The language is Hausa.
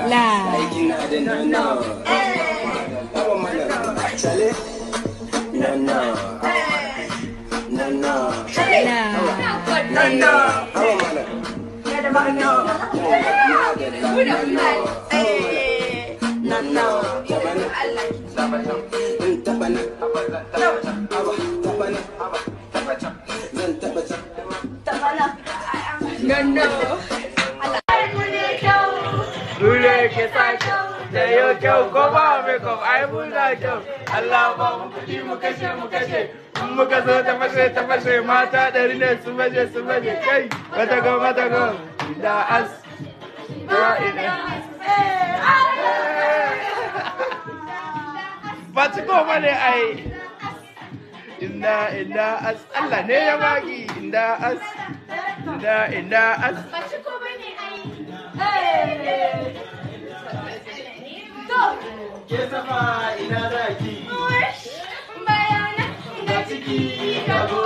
La. Allah ba mu kuɗi mu kashe mu kashe in muka zo ta fashe mata ɗari ne su baje kai mata go da as da ina ba ci ko bane ai inna inna as Allah ne ya baki inna as inna inna as ba ci ko bane ai to ke safa ina zaki bayana ga ciki ga